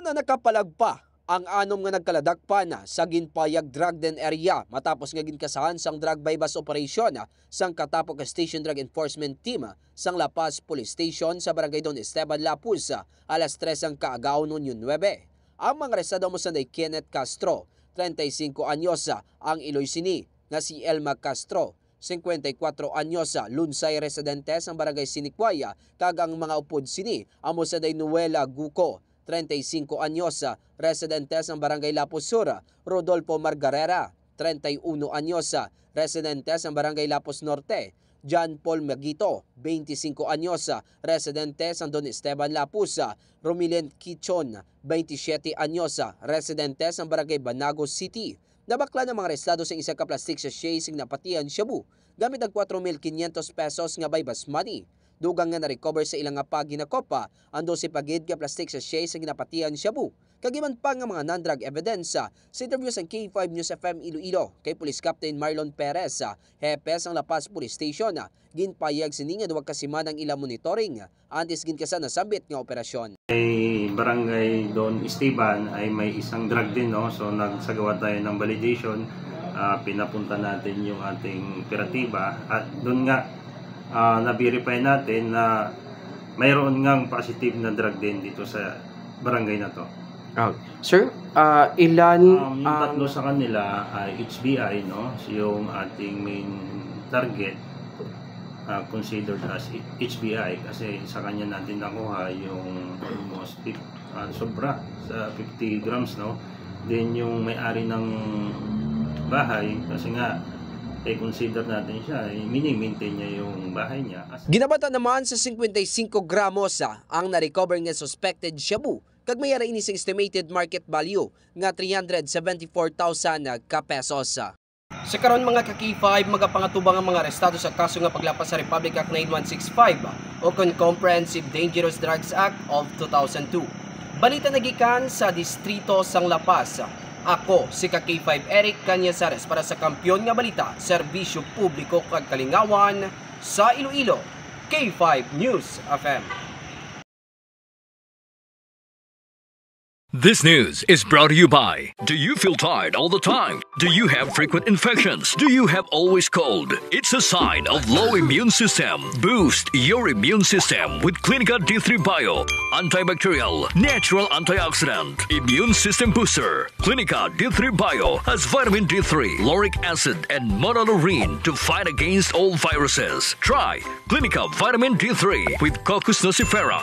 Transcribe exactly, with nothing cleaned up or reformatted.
Nakapalagpa ang anom nga nagkaladakpan sa ginpayag drug den area matapos nga ginkasahan sang drug buy-bust operation sang Catapog Station Drug Enforcement Team sang La Paz Police Station sa Barangay Don Esteban, Lapuz, alas tres sang kaagahon, Hunyo nuebe. Ang mga arestado amo sanday Kenneth Castro, treinta y cinco anyos, ang iloy sini nga si Elma Castro, cincuenta y cuatro anyos, Lunsay, residente sang Barangay Sinicuaya, kag ang mga upod sini amo sanday Noela Guco, treinta y cinco anyos, residente sang Barangay Lapuz Sur, Rodolfo Margarera, treinta y uno anyos, residente sang Barangay Lapuz Norte, John Paul Magito, veinticinco anyos, residente sang Don Esteban, Lapuz, Romilent Quichon, veintisiete anyos, residente sang Barangay Banago City. Nabaklan ang mga arestado sa isa ka plastic sachet sing napatian shabu gamit ang cuatro mil quinientos pesos nga buy-bust money. Dugang nga na-recover sa ila nga paginakopa ang dose pa gid nga plastic sachet sa ginapatian shabu kag iban pa nga mga non-drug evidence. Sa interview sang K five News F M Iloilo kay Police Captain Marlon Perez, hepe sang La Paz Police Station, ginpayag sini nga duha ka semana ang ila monitoring antes ginkasa nasambit nga operasyon. Ay Barangay Don Esteban ay may isang drug den, no? So, nagsagawa tayo ng validation, ah, pinapunta natin yung ating operatiba at doon nga, ah, na-verify natin na mayroon ngang positive na drug den dito sa barangay na 'to. Ah, sir, ah, ilan Um, yung ang tatlo sa kanila ay H B I, no? So, yung ating main target, ah, considered as H B I kasi sa kanya natin nakuha yung almost fif-, ah, sobra sa fifty grams, no? Then yung may-ari ng bahay, kasi nga, eh, consider natin siya, eh, mini-maintain niya yung bahay niya. As Ginabata naman sa cincuenta y cinco gramos, ah, ang na-recover nga suspected shabu, kag may ara ini sa estimated market value nga three hundred seventy-four thousand ka pesos. Sa karon, mga ka-K five, magapangatubang ang mga arestado sa kaso nga paglapas sa Republic Act nine one six five o kon Comprehensive Dangerous Drugs Act of two thousand two. Balita nagikan sa distrito sang La Paz. Ako si ka-K five Eric Cañazares para sa Kampiyon nga Balita, Serbisyo Publiko kag Kalingawan sa Iloilo, K five News F M. This news is brought to you by: Do you feel tired all the time? Do you have frequent infections? Do you have always cold? It's a sign of low immune system. Boost your immune system with Clinica D three Bio, antibacterial, natural antioxidant, immune system booster. Clinica D three Bio has vitamin D three, lauric acid, and monolaurin to fight against all viruses. Try Clinica Vitamin D three with Cocos nucifera.